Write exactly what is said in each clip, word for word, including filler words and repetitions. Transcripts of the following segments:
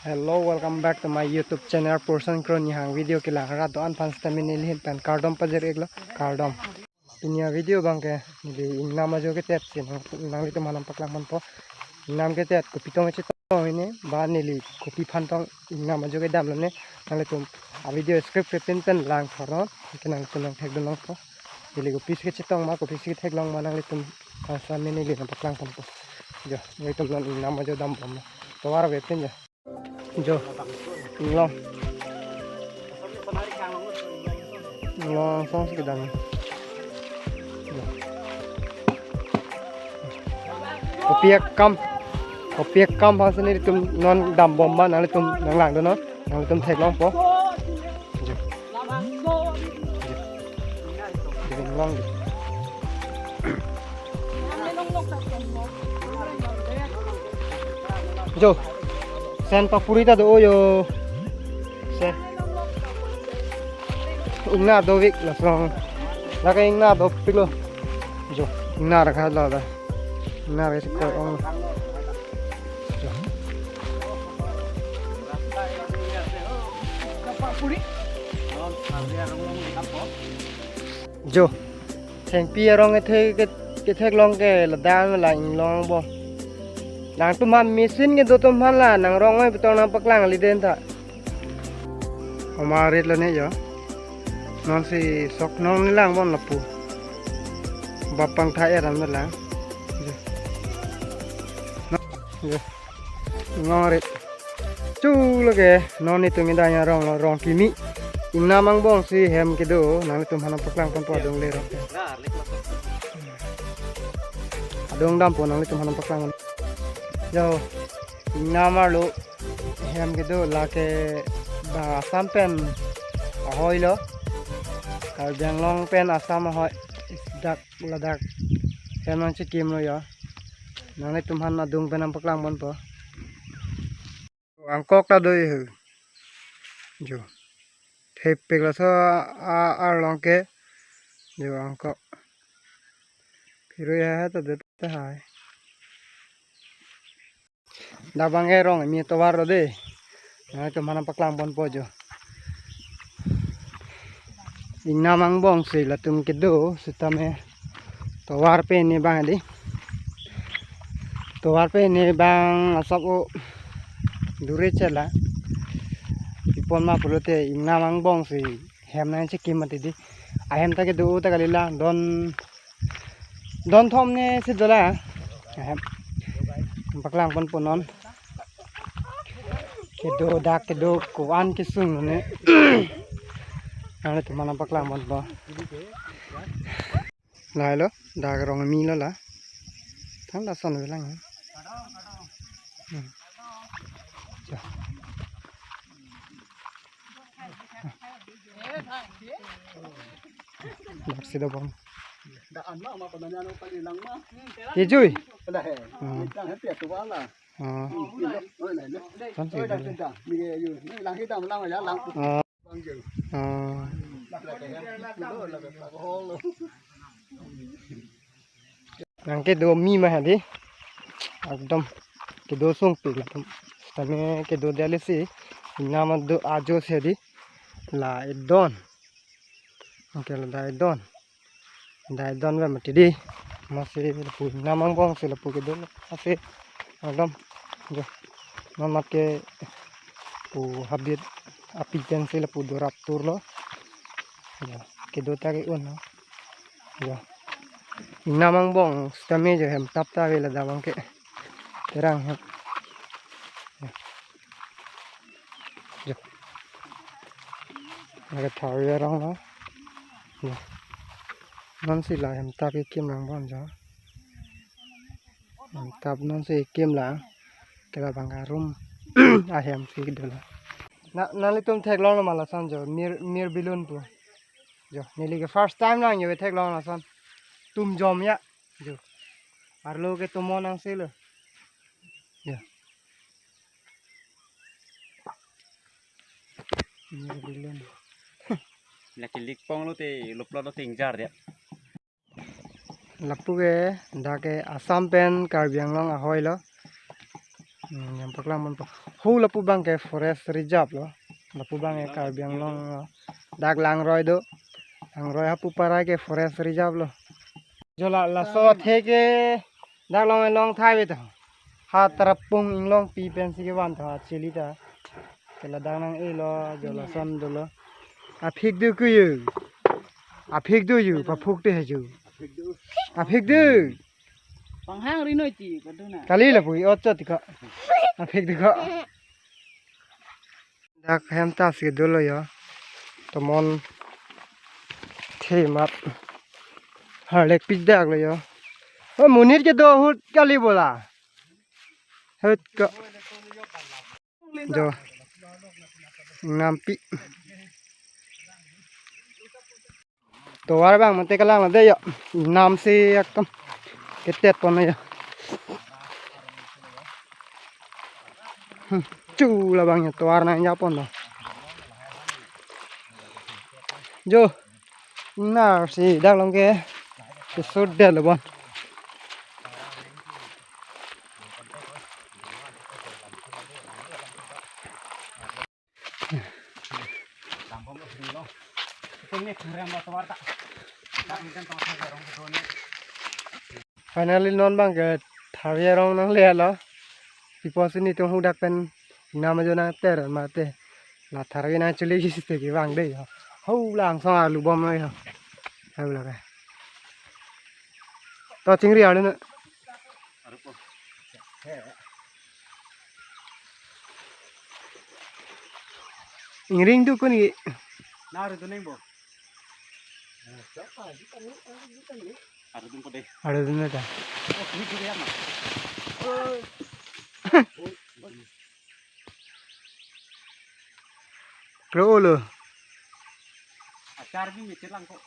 Hello, welcome back to my YouTube channel, Porson Kro Nihang. Video kelang rat do-an aphan sitame neli ahin pen kardom pajir-iklo, kardom. Pini avideo abangke neli ingnam ajo ketet si nang, nanglitum aphan nangpaklang ponpo. Ingnam ketet kopi tong chetong hini, ba neli kopi aphan tong ingnam ajo kedamlo ne, nanglitum avideo skip kepin pen lang thornon, ke nanglitum nangthekdun longpo. Neli kopisi kechetong ma, kopisi ketheklong ma, nanglitum aphan sitame neli nangpaklang ponpo. Jo, nanglitum non ingnam ajo dambom ma. Tovar avepin jo. Jo, inglong. Inglong song si kedam. Jo. Kopi akam. Kopi akam aphan si nelitum non dambom ma, nanglitum nanglangdunnon. Nanglitum theklongpo. Jo. Jo. Inglong. Jo. Sen papuri ta do jo. Sen. Ingnar dovik lason. Lake ingnar dopiklo. Jo. Ingnar kha lada. Ingnar ke sikoi ong. Jo. Jo. Thengpi arong kethe, ke, ketheklong ke ladak la inglong bo. Nangtum aphan machine kedo atum aphan la nangrong oi beton nangpaklang liden ta. Oma rit lo ne jo. Non si sok nong nelang bon lapu. Bapang tha eran nelang. Jo. Jo. Ngong rit. Chu lake non itum idang arong lo, rong kimi. Ingnam angbong si hem kedo, nanglitum aphan nangpaklang ponpo adung le rong. Adung dampo, nanglitum aphan nangpaklang. Jo, ingnam arlo hem kedo, lake ba Assam pen ahoi lo. Karbi Anglong pen Assam ahoi. Dak ladak hem nangchekimlo jo. Nanglitum aphan adung pen nangpaklang ponpo. Angkok ta do he. Jo. Thepik laso a, arlong ke. Jo, angkok. Phirui ha ta de ta hai. Dak abangke rong kimi tovar lo de. Nanglitum aphan nangpaklang ponpo jo. Ingnam angbong si latum kedo sitame tovar pen ne abang di. Tovar pen ne abang asap o dure chela. Pi pon ma pulote ingnam angbong si hem nangchekim mati di. Ahem ta kedo ta kali la don don thom ne si dola. Ahem. Paklang ponpo non. Kedo dak kedo ko-an kesung ne. Nanglitum aphan nangpaklang ponpo. Lahai lo, dak rong kimi lo la. Thang lason avelang. Hmm. Jo. Dak si dobom. Dak an ma, ma penanya no kali lang ma. Kejui. Pada he. Hmm. Lang he pia tu wala. Oh. Hmm, kilo. Oh, lah, lah. Kan si. Oh, dah, dah. Ni ke yu. Ni lang kita lang ya lang. Oh. Bang je. Oh. Lah, lah, lah, kilo, lah, lah, hol. Nang kedo mi ma hadi. Ekdom kedo sungpik latum. Sitame kedo dali si. Ingnam ado ajo si hadi. La edon. Oke, la da edon. Da edon ba mati di. Masi lapu ingnam angbong si lapu kedo. Masi. Ekdom. Jo. Mamat ke pu habit api pen si lapu dorap turlo. Jo. Kedo ta ke-un. Jo. Ingnam angbong sitame jo hemtap ta ave ladak abangke. Terang hem. Jo. Lake thari arong lo. Jo. Non si la hemtap kekim lang bon jo. Hemtap non si kekim lang. Ke labang arum ahem si dola. Na, nanglitum theklonglo ma lason jo. Mir, mir bilun pu. Jo, neli ke first time lang jo theklong lason. Tum jom ya. Jo. Arlo ke tumon nang selo. Jo. Mir bilun. Lake likpong lote, luplo lote ingjar ya. Lapu ke, dak ke Assam pen Karbi Anglong ahoi lo. Hmm, nangpaklang ponpo. Hu lapu abang ke forest reserve lo. Lapu abang ke Karbi Anglong lo. Dak Langroi do. Langroi hapu parai ke forest reserve lo. Jo la laso athe ke dak long long thai ve to. Ha tarapung inglongpi pensi kevan to ha chili ta. Ke ladak nang-elo jo lason dolo. Aphik do ku yo. Aphik do yo, paphuk te ha yo. Aphik do. Panghang rinoi ti kaduna. Kali lapu i-ot chot ko. Aphik do ko. Dak hem ta si dolo yo. Tomon the mat. Harlek pis dak lo yo. O monit kedo ahut kali bola. Hut ko. Jo. Nampi. Tovar abang mate kelang lo de yo. Nam si ekdom ketet pon yo. Hmm, chu labang yo tovar nang japon lo. Jo. Nar si dak long ke. Kesur de lo bon. Finally non abang ke tharve arong nanglelo. Pipo si netum hadak pen nam ajo nangter mate. La tharve nangchuli kisi te kevang de yo. Ho langsong arlu bom lo yo. Ho la ke. To chingri arlu na. Ingring tu kun gi. Naru tu neng bo. Aru tu ko de. Aru tu na ta. Oh, ini juga ya, Mak. Kro lo. Achar bi mitir lang ko.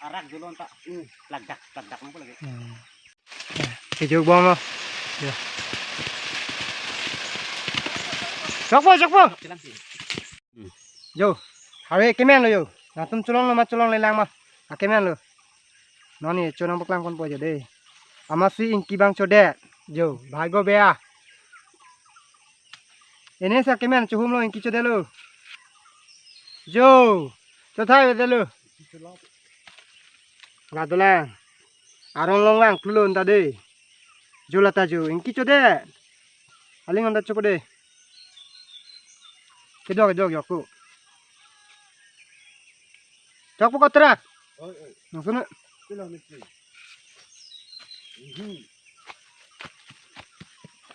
Arak dulu anta. Hmm. Lagdak, lagdak nang ko lagi. Hmm. Kejok bom lo. Ya. Chokpo, chokpo. Silang sih. Jo, harve kemen lo yo. Nangtum cholong lo ma cholong le lang ma. Akemen lo. Non ni chonang paklang kon po jo de. Amatsi ingki abang chodet. Jo, bhai go bea. Ini sa kemen chuhum lo ingki chodet lo. Jo, chothai bede lo. La dolang. Arong long lang plulo anta de. Jo la ta jo, ingki chodet. Aling anta choko de. Kedok, kedok, yok ko. Chokpo ko trak. Oi, oi. Nang sunu. Kilo ni si. Mhm.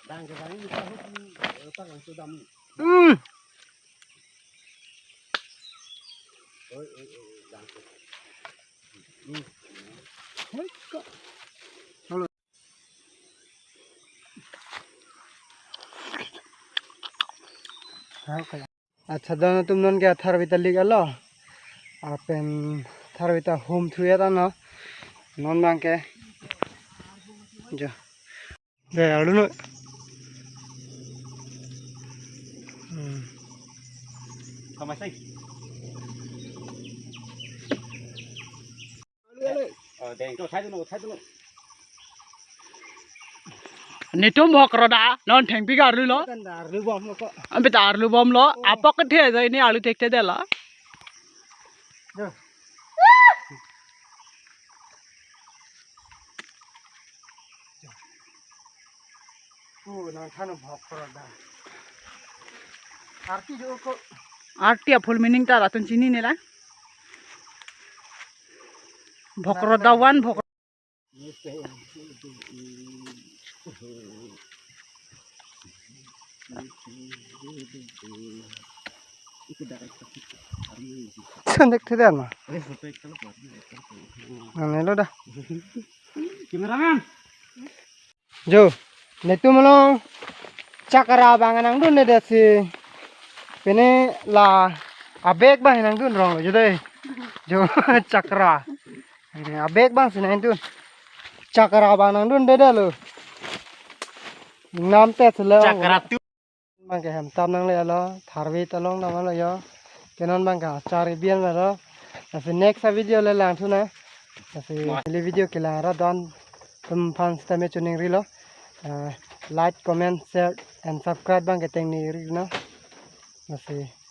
Dang ke bang ni sa hut ni, eh, tak langsung dam ni. Hmm. Oi, oi, oi, oi, dang ke. Hmm. Oi, kok. Halo. Acha, don atum non ke atharve ta lik alo. Lapen atharve ta hum thu ya ta no. Non abang ke. Jo. De, arlu no. Hmm. Kamasai. Oh, deng, to, thai dun, thai dun. Netum bhokroda, non thengpi arlu lo. Kan arlu bom lo ko. Ampe ta arlu bom lo, apok kethe jai ni arlu thekthedet lo. Jo. Oh, nang than bhokroda. Arti jo ko. Arti a full meaning ta latum chinine lang. Bhokroda one bhok. Sandek tidak mah. Aneh lo dah. Cameraman. Jo, netum along chakra abang nangdundedet si. Pine la abag abang nangdun rong lo jo de. Jo, chakra. Eh, abag abang si nangdun. Chakra abang nangdundedet lo. Nam te selo. Chakra tu. Abang ke hem tap nanglelo, tharve ta long dam lo yo. Ke non abang ke achar kebi-an lo. Lasi next a video le lang thu nang. Lasi neli video kelang ra don atum aphan sitame choningrilo. Eh, like, comment, share, and subscribe abang ke tengne ri nang. Lasi